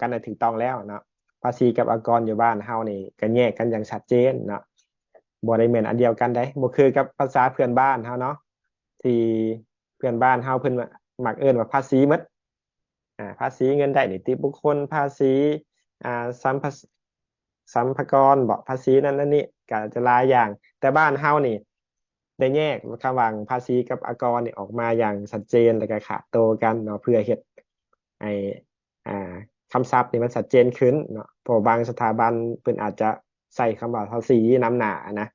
ກັນໄດ້ຖືກຕ້ອງແລ້ວເນາະ. ພາສີກັບອາກອນຢູ່ບ້ານເຮົານີ້ກໍແຍກກັນຢ່າງຊັດເຈນເນາະ, ບໍ່ໄດ້ແມ່ນອັນດຽວກັນໃດ, ບໍ່ຄືກັບພາສາເພື່ອນບ້ານເຮົາເນາະ ທີ່ເພື່ອນບ້ານເຮົາເພິ່ນມັກເອີ້ນວ່າພາສີໝົດ. ອາ ພາສີເງິນໄດ້ນິຕິບຸກຄົນ, ພາສີ ອາ ສຳພະ ສຳພະກອນບໍ ພາສີນັ້ນນັ້ນນີ້ ກໍຈະຫຼາຍຢ່າງ. ແຕ່ບ້ານເຮົານີ້ໄດ້ແຍກລະຫວ່າງພາສີກັບອາກອນນີ້ອອກມາຢ່າງຊັດເຈນ ແລ້ວກໍຂາດໂຕກັນເນາະ ເພື່ອເຮັດໃຫ້ ອ່າ ຄຳສັບນີ້ມັນຊັດເຈນຂຶ້ນເນາະ, ເພາະບາງສະຖາບັນເພິ່ນອາດຈະໃຊ້ຄຳວ່າພາສີນຳໜ້ານະ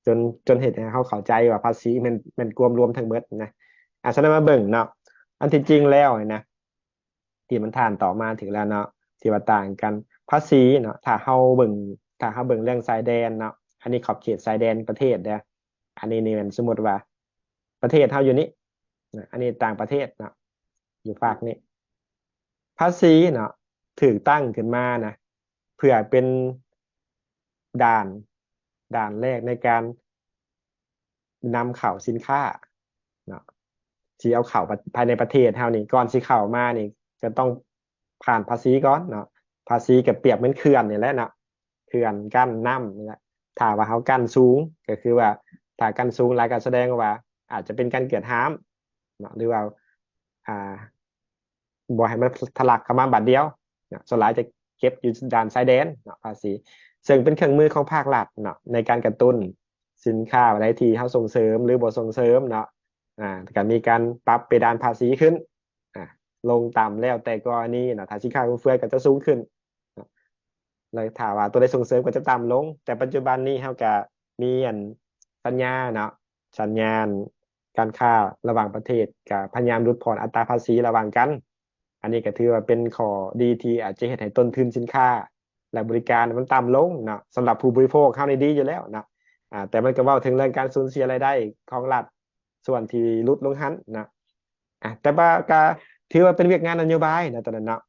ຈົນ ຈົນເຮັດໃຫ້ເຮົາເຂົ້າໃຈວ່າພາສີແມ່ນ ແມ່ນກວມລວມທັງໝົດນະ. ອາ ສະນັ້ນມາເບິ່ງເນາະ, ອັນທີ່ຈິງແລ້ວນີ້ນະ ທີ່ມັນທ່ານຕອບມາຖືກແລ້ວເນາະ ທີ່ວ່າຕ່າງກັນ. ພາສີເນາະ ຖ້າເຮົາເບິ່ງ ຖ້າເຮົາເບິ່ງເລື່ອງຊາຍແດນເນາະ, ອັນນີ້ຂອບເຂດຊາຍແດນປະເທດເດີ້, ອັນນີ້ນີ້ແມ່ນສົມມຸດວ່າປະເທດເຮົາຢູ່ນີ້ນະ, ອັນນີ້ຕ່າງປະເທດເນາະ ຢູ່ຟາກນີ້. ພາສີເນາະ ຖືກຕັ້ງຂຶ້ນມານະ ເພື່ອເປັນດ່ານ ດ່ານແລກໃນການນຳເຂົ້າສິນຄ້າເນາະ ທີ່ເອົາເຂົ້າພາຍໃນປະເທດເຮົານີ້ ກ່ອນຊິເຂົ້າມານີ້ ຈະຕ້ອງຜ່ານພາສີກ່ອນເນາະ. ພາສີກໍປຽບເໝືອນເຂື່ອນນີ້ແຫຼະເນາະ, ເຂື່ອນກັ້ນນ້ຳນີ້ແຫຼະ. ຖ້າວ່າເຮົາກັ້ນສູງ ກໍຄືວ່າ ຖ້າກັ້ນສູງຫຼາຍ ກໍສະແດງວ່າອາດຈະເປັນການກວດຫ້າມເນາະ ຫຼືວ່າ ອ່າ ບໍ່ໃຫ້ມັນທະລັກເຂົ້າມາບາດດຽວເນາະ. ສ່ວນຫຼາຍຈະເກັບຢູ່ດ່ານຊາຍແດນເນາະ ພາສີ, ເຊິ່ງເປັນເຄື່ອງມືຂອງພາກລັດເນາະ ໃນການກະຕຸ້ນສິນຄ້າໃດທີ່ເຮົາສົ່ງເສີມ ຫຼື ບໍ່ສົ່ງເສີມເນາະ. ອາ ກໍມີການປັບເປດານພາສີຂຶ້ນ ອາ ລົງຕ່ຳ ແລ້ວແຕ່ກໍລະນີເນາະ. ຖ້າສິນຄ້າຟຸມເຟືອຍກໍຈະສູງຂຶ້ນເນາະ, ແລ້ວຖ້າວ່າຕົວໃດສົ່ງເສີມກໍຈະຕ່ຳລົງ. ແຕ່ປັດຈຸບັນນີ້ເຮົາກໍມີອັນສັນຍາເນາະ, ສັນຍາ ການຄ້າລະຫວ່າງປະເທດ ກະພະຍາຍາມຫຼຸດຜ່ອນອັດຕາພາສີລະຫວ່າງກັນ. ອັນນີ້ກະຖືວ່າເປັນຂໍ້ດີທີ່ອາດຈະເຮັດໃຫ້ຕົ້ນທຶນສິນຄ້າ ແລະ ບໍລິການມັນຕ່ຳລົງເນາະ. ສຳລັບຜູ້ບໍລິໂພກເຮົານີ້ດີຢູ່ແລ້ວເນາະ, ອາ ແຕ່ມັນກະເວົ້າເຖິງເລື່ອງການສູນເສຍລາຍໄດ້ຂອງລັດ ສ່ວນທີ່ຫຼຸດລົງຫັ້ນເນາະ. ອາ ແຕ່ວ່າກະຖືວ່າເປັນວຽກງານນະໂຍບາຍເນາະ ຕອນນັ້ນເນາະ.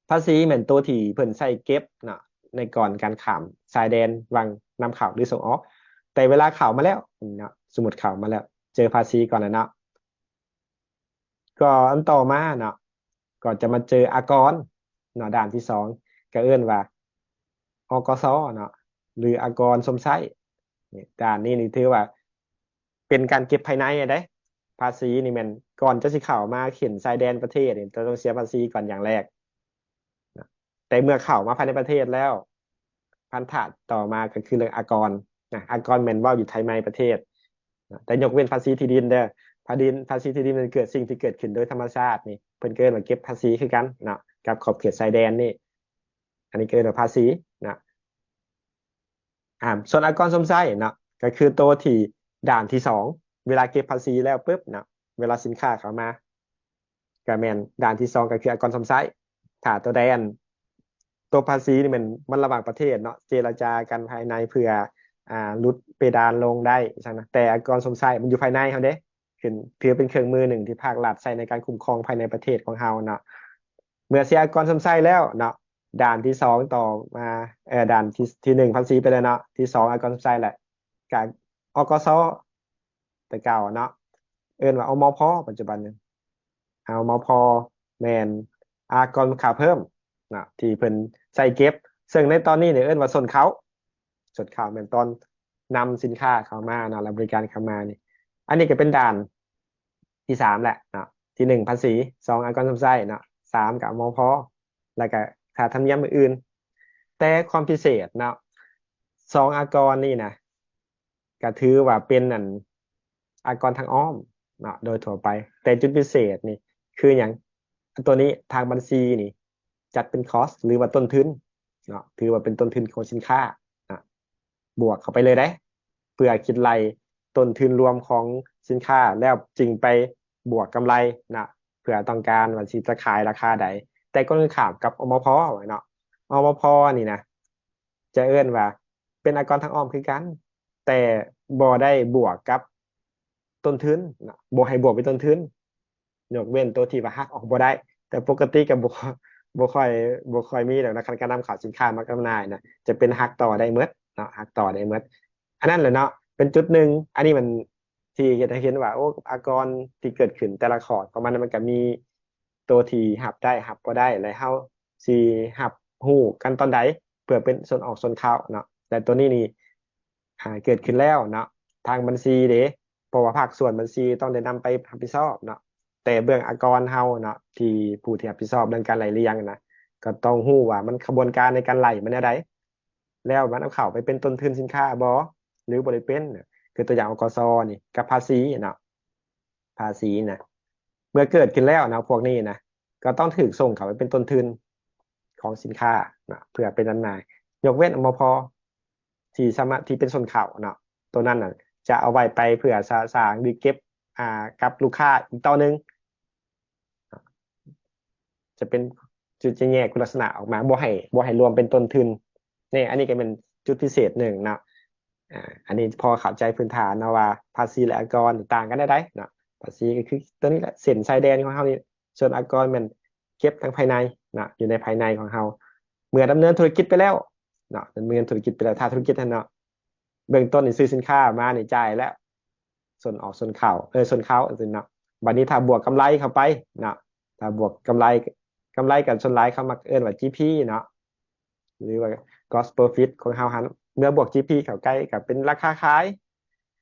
ພາສີແມ່ນໂຕທີ່ເພິ່ນໃຊ້ເກັບເນາະ ໃນກ່ອນການຂ້າມຊາຍແດນຫວ່າງນຳເຂົ້າ ຫຼື ສົ່ງອອກ. ແຕ່ເວລາເຂົ້າມາແລ້ວເນາະ, ສົມມຸດເຂົ້າມາແລ້ວ ເຈີພາສີກ່ອນແລ້ວເນາະ, ກໍອັນຕໍ່ມາເນາະ ກໍຈະມາເຈີອາກອນເນາະ, ດ່ານທີສອງ ກໍເອີ້ນວ່າ ອກສ ເນາະ ຫຼື ອາກອນຊົມໃຊ້. ນີ້ ດ່ານນີ້ນີ້ຖືວ່າເປັນການເກັບພາຍໃນເດ້. ພາສີນີ້ແມ່ນກ່ອນຈະຊິເຂົ້າມາເຂດຊາຍແດນປະເທດນີ້ ຈະຕ້ອງເສຍພາສີກ່ອນຢ່າງແລກນະ. ແຕ່ເມື່ອເຂົ້າມາພາຍໃນປະເທດແລ້ວ ພັນທະຕໍ່ມາກໍຄືເລື່ອງອາກອນນະ. ອາກອນແມ່ນເວົ້າຢູ່ພາຍໃນປະເທດນະ, ແຕ່ຍົກເວັ້ນພາສີທີ່ດິນເດີ້. ພາດິນ ພາສີທີ່ດິນມັນເກີດ ສິ່ງທີ່ເກີດຂຶ້ນໂດຍທຳມະຊາດນີ້ ເພິ່ນກໍເອີ້ນວ່າເກັບພາສີຄືກັນເນາະ ກັບຂອບເຂດຊາຍແດນນີ້. ອັນນີ້ກໍເອີ້ນວ່າພາສີນະ. ອາ ສ່ວນອາກອນຊົມໃຊ້ເນາະ ກໍຄືໂຕທີ່ດ່ານທີສອງ ເວລາເກັບພາສີແລ້ວປຶບເນາະ ເວລາສິນຄ້າເຂົ້າມາ ກໍແມ່ນດ່ານທີສອງ ກໍຄືອາກອນຊົມໃຊ້. ຖ້າໂຕໃດ ອັນ ໂຕພາສີນີ້ແມ່ນມັນລະຫວ່າງປະເທດເນາະ ເຈລະຈາກັນພາຍໃນເພື່ອ ອາ ຫຼຸດເປດານລົງໄດ້ຊັ້ນນະ. ແຕ່ອາກອນຊົມໃຊ້ມັນຢູ່ພາຍໃນເຮົາເດ້ ຂຶ້ນ ຖືເປັນເຄື່ອງມືໜຶ່ງທີ່ພາກລັດໃຊ້ໃນການຄຸ້ມຄອງພາຍໃນປະເທດຂອງເຮົາເນາະ. ເມື່ອເສຍອາກອນຊົມໃຊ້ແລ້ວເນາະ ດ່ານທີສອງຕໍ່ມາ ເອີ ດ່ານທີ ທີໜຶ່ງພາສີໄປແລ້ວເນາະ, ທີສອງອາກອນຊົມໃຊ້ແຫຼະ ກະ ອກສ ແຕ່ເກົ່າເນາະ ເອີ້ນວ່າ ອມພ ປັດຈຸບັນນີ້. ອມພ ແມ່ນອາກອນມູນຄ່າເພີ່ມເນາະ ທີ່ເພິ່ນໃຊ້ເກັບ, ເຊິ່ງໃນຕອນນີ້ນີ້ເອີ້ນວ່າຊົນເຂົ້າ. ຊົນເຂົ້າແມ່ນຕອນນຳສິນຄ້າເຂົ້າມາເນາະ ແລະ ບໍລິການເຂົ້າມານີ້. ອັນນີ້ກໍເປັນດ່ານທີສາມແຫຼະເນາະ, ທີໜຶ່ງພາສີ, ສອງອາກອນຊົມໃຊ້ເນາະ, ສາມກໍ ອມພ ແລ້ວກະຄ່າທຳນຽມອື່ນໆ. ແຕ່ຄວາມພິເສດເນາະ ສອງອາກອນນີ້ນະ ກະຖືວ່າເປັນ ອັນ ອາກອນທາງອ້ອມເນາະ ໂດຍທົ່ວໄປ. ແຕ່ຈຸດພິເສດນີ້ຄືຫຍັງ? ຕົວນີ້ທາງບັນຊີນີ້ຈັດເປັນຄອສ ຫຼືວ່າຕົ້ນທຶນເນາະ, ຖືວ່າເປັນຕົ້ນທຶນຂອງສິນຄ້າເນາະ. ບວກເຂົ້າໄປເລີຍເດ້ ເພື່ອຄິດໄລ່ຕົ້ນທຶນລວມຂອງສິນຄ້າ ແລ້ວຈຶ່ງໄປບວກກຳໄລນະ ເພື່ອຕ້ອງການວ່າຊິຈະຂາຍລາຄາໃດ. ແຕ່ກົງກັນຂ້າມກັບ ອມພ ເນາະ, ອມພ ນີ້ນະ ຈະເອີ້ນວ່າເປັນອາກອນທາງອ້ອມຄືກັນ ແຕ່ບໍ່ໄດ້ບວກກັບຕົ້ນທຶນນະ, ບໍ່ໃຫ້ບວກເປັນຕົ້ນທຶນ. ຍົກເວັ້ນໂຕທີ່ວ່າຫັກອອກບໍ່ໄດ້, ແຕ່ປົກກະຕິກໍບໍ່ ບໍ່ຄ່ອຍ ບໍ່ຄ່ອຍມີດອກນະ, ຄັນການນຳເຂົ້າສິນຄ້າມາຈຳໜ່າຍນະ ຈະເປັນຫັກຕໍ່ໄດ້ໝົດເນາະ, ຫັກຕໍ່ໄດ້ໝົດ. ອັນນັ້ນແຫຼະເນາະ ເປັນຈຸດໜຶ່ງ. ອັນນີ້ມັນທີ່ເຮັດໃຫ້ເຫັນວ່າ ໂອ້ ອາກອນທີ່ເກີດຂຶ້ນແຕ່ລະຂອດຂອງມັນ ມັນກໍມີໂຕທີ່ຮັບໄດ້ ຮັບບໍ່ໄດ້ ແລະ ເຮົາ ຊິຮັບຮູ້ກັນຕອນໃດ ເພື່ອເປັນສ່ວນອອກສ່ວນເຂົ້າເນາະ. ແຕ່ໂຕນີ້ນີ້ ອ່າ ເກີດຂຶ້ນແລ້ວເນາະ ທາງບັນຊີເດ້ ເພາະວ່າພາກສ່ວນບັນຊີຕ້ອງໄດ້ນຳໄປຮັບຜິດຊອບເນາະ. ແຕ່ເບື້ອງອາກອນເຮົາເນາະ ທີ່ຜູ້ທີ່ຮັບຜິດຊອບເລື່ອງການໄລ່ລຽງນະ ກໍຕ້ອງຮູ້ວ່າມັນຂະບວນການໃນການໄລ່ມັນແນວໃດ ແລ້ວມັນເອົາເຂົ້າໄປເປັນຕົ້ນທຶນສິນຄ້າບໍ່ ຫຼືບໍ່ໄດ້ເປັນ. ຄືຕົວຢ່າງ ອກສ ນີ້ ກັບພາສີເນາະ ພາສີນະ ເມື່ອເກີດຂຶ້ນແລ້ວນະ ພວກນີ້ນະ ກໍຕ້ອງຖືກສົ່ງເຂົ້າໄປເປັນຕົ້ນທຶນຂອງສິນຄ້ານະ ເພື່ອເປັນຈຳໜ່າຍ ຍົກເວັ້ນ ອມພ ທີ່ສາມາດ ທີ່ເປັນຊົນເຜົ່າເນາະ ໂຕນັ້ນນະ ຈະເອົາໄວ້ໄປເພື່ອສະສາງ ຫຼືເກັບ ອ່າ ກັບລູກຄ້າອີກຕໍ່ໜຶ່ງ ຈະເປັນ ຈະ ຈະແຍກຄຸນລັກສະນະອອກມາ ບໍ່ໃຫ້ ບໍ່ໃຫ້ລວມເປັນຕົ້ນທຶນ. ນີ້ ອັນນີ້ກໍເປັນຈຸດພິເສດໜຶ່ງເນາະ. ອ່າ ອັນນີ້ພໍເຂົ້າໃຈພື້ນຖານເນາະ ວ່າພາສີ ແລະ ອາກອນຕ່າງກັນແນວໃດເນາະ. ພາສີກໍຄືຕົວນີ້ແຫຼະ ເສັ້ນຊາຍແດນຂອງເຮົານີ້, ສ່ວນອາກອນແມ່ນເກັບທາງພາຍໃນເນາະ ຢູ່ໃນພາຍໃນຂອງເຮົາ. ເມື່ອດຳເນີນທຸລະກິດໄປແລ້ວເນາະ ດຳເນີນທຸລະກິດໄປແລ້ວ ຖ້າທຸລະກິດຫັ້ນເນາະ ເບື້ອງຕົ້ນນີ້ຊື້ສິນຄ້າມານີ້ ຈ່າຍແລ້ວ ສ່ວນອອກສ່ວນເຂົ້າ ເອີ ສ່ວນເຂົ້າຈັ່ງຊີ້ເນາະ. ບັດນີ້ຖ້າບວກກຳໄລເຂົ້າໄປເນາະ ຖ້າບວກກຳໄລ ກຳໄລກັນ ສ່ວນຫຼາຍເຂົາມັກເອີ້ນວ່າ ຈີພີ ເນາະ ຫຼືວ່າ Gross Profit ຂອງເຮົາຫັ້ນ. ເມື່ອບວກ ຈີພີ ເຂົ້າໄປ ກໍເປັນລາຄາຂາຍ.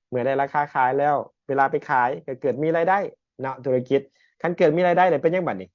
ເມື່ອໄດ້ລາຄາຂາຍແລ້ວ ເວລາໄປຂາຍກໍເກີດມີລາຍໄດ້ເນາະ ທຸລະກິດ. ຄັນເກີດມີລາຍໄດ້ແລ້ວ ເປັນຫຍັງບັດນີ້?